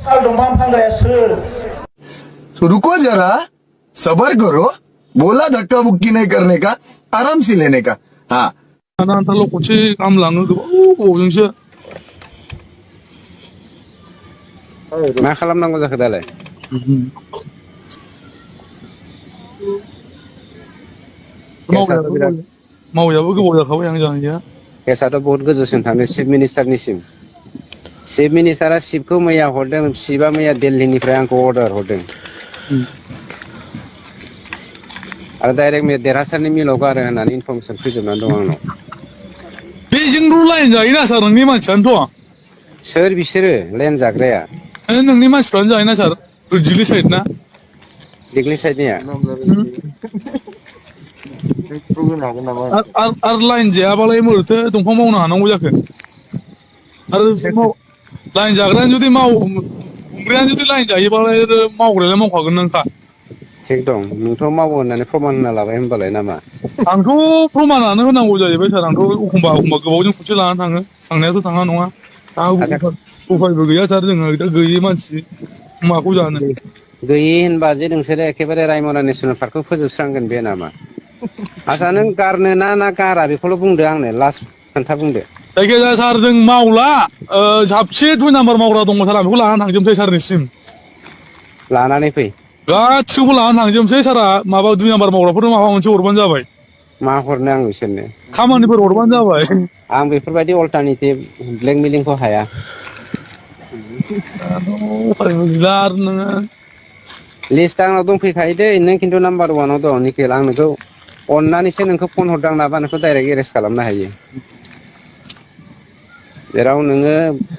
तो रुको जरा, सबर करो, बोला धक्का बुक्की नहीं करने का, आराम से लेने का. हाँ. नांथारल' खनसे गाहाम लाङो गोबाव गोबावजोंसो. मा खालामनांगौ जाखो दालाय? मावैयाबो गोबाव जाखाबाय आं जानाया. केसाथ' बहुत गोजौसिम थांदों चिफ मिनिस्टारनिसिम. चिफ मिनिस्टारा चिफखौ मैया हरदों, चिफआ मैया दिल्लीनिफ्राय आंखौ अर्डार हरदों. आरो डाइरेक्ट देरहासारनि मिलाव गारो होननानै इनफरमेसन फैजोबनानै दं आंनाव. बेजोंल' लाइन जायोना सार नोंनि मानसियानोथ'? सोर बिसोरो लाइन जाग्राया? नोंनि मानसिफ्रानो जायोना सार? दिल्ली साइड ना? दिल्ली साइडनिया? आरो लाइन जायाबालाय बोरैथो दंफां मावनो हानांगौ जाखो? आरो लाइन जाग्रायानो जुदि हमग्रायानो जुदि लाइन जायोबालाय मावग्रायालाय मावखागोन नोंखा. थिग दं, नोंथ' मावो होननानै प्रमान होना लाबाय होनबालाय नामा? आंथ' प्रमानानो होनांगौ जाहैबाय सार. आंथ' एखमबा गोबावजों खनसे लानानै थाङो. थांनायाथ' थाङा नङा. उफायबो गैया सार, जोङो गैयै मानसि माखौ जानो. गैयि होनबा जे नोंसोरो एखेबारे रायमना नेसनेल पार्कखौ फोजोबस्रांगोन बे नामा? आच्छा नों गारनो ना गारा बेखौल' बुंदो आंनो, लास्ट खोन्था बुंदो. जायखिजाया सार जों मावला, साबसे 2 नाम्बार मावग्रा दङ सार, आं बेखौ लानानै थांजोबनोसै सारनिसिम. लानानै फै. गासिखौबो लानानै थांजोबनोसै सारा. माबा 2 नाम्बार मावग्राफोरनो माबा मोनसे हरबानो जाबाय. मा हरनो आं बिसोरनो? खामानिफोर हरबानो जाबाय. आं बेफोरबायदि अल्टारनेटिभ ब्लेकमेलिंखौ हाया. उफायबो गैला आरो नोङो. लिस्ट आंनाव दंफैखायो दै, नों खिन्थु नाम्बार 1आव दं निखिल. आं नोंखौ अननानैसो नोंखौ फन हरदां नाबा नोंखौ डाइरेक्ट एरेस्ट खालामनो हायो. जेराव नोङो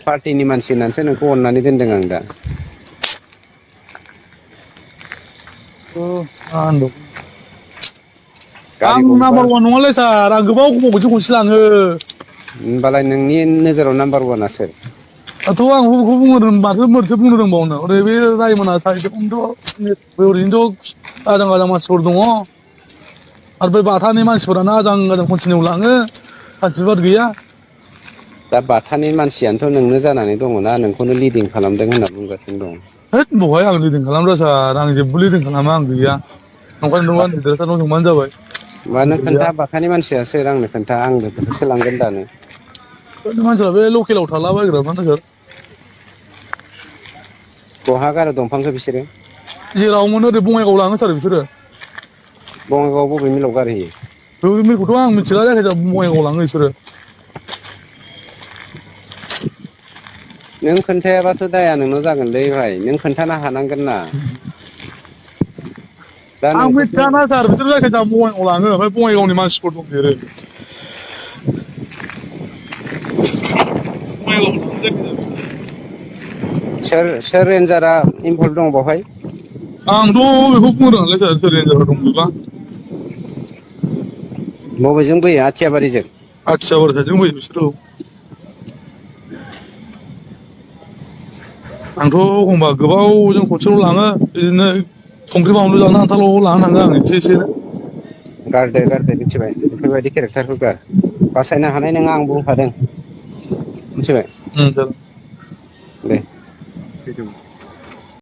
पार्टिनि मानसि होननानैसो नोंखौ अननानै दोनदों आं दा. आं नाम्बार 1 नङालै सार, आं गोबाव गोबावजों खनसे लाङो. होनबालाय नोंनि नोजोराव नाम्बार 1आ सोर? दाथ' आं बेखौ माथो बुंनो रोंबावनो. ओरै बे रायमना साइडआवनोथ' ओरैनोथ' आजां गाजां मानसिफोर दङ. आरो बे बाथानि मानसिफोरानो आजां गाजां कन्टिनिउ लाङो, सानसेबाद गैया. दा बाथानि मानसियानोथ' नोंनो जानानै दङना, नोंखौनो लिडिं खालामदों होनना बुंगासिनो दं. होद बहाय आं लिडिं खालामदों सार, आं जेबो लिडिं खालामा, आं गैया. नंखायनो देरहासारनाव सोंबानो जाबाय. मा नों खोन्था, बाथानि मानसिया सोर आंनो खोन्था, आं बेफोरखौसो लांगोन दानो. मानसिफ्रा बे लकेलाव थालाबायग्राफ्रानो सार. बहा गारो दंफांखौ बिसोरो? जेराव मोनो ओरै बङाइगाव लाङो सार बिसोरो. बङाइगाव बबे मिलाव गारहैयो? बबे मिलखौथ' आं मिथिला, जायखिजाया बङाइगाव लाङो बिसोरो. नों खोन्थायाबाथ' दाया नोंनाव जागोनलै भाइ, नों खोन्थानो हानांगोन ना. आं मिथियाना सार, बिसोर जायखिजाया बङाइगाव लाङो, ओमफ्राय बङाइगावनि मानसिफोर दंदेरो. सोर रेन्जारा इनभल्भ दं बावहाय? आंथ' बेखौ बुंनो रोङालै सार, सोर रेन्जारफोर दं बेबा. बबेजों बोयो? आथियाबारिजों? आथियाबारि साइडजों बोयो बिसोरो। आंथ' एखमबा गोबावजों खनसेल' लाङो, बिदिनो संख्रि बानलु जानो आन्थाल' लानानै थाङो आं एसे एसेनो. गारदो मिथिबाय, बेफोरबायदि केरेक्टारखौ गार। बासायनो हानाय नङा, आं बुंखादों मिथिबाय? सार। दे।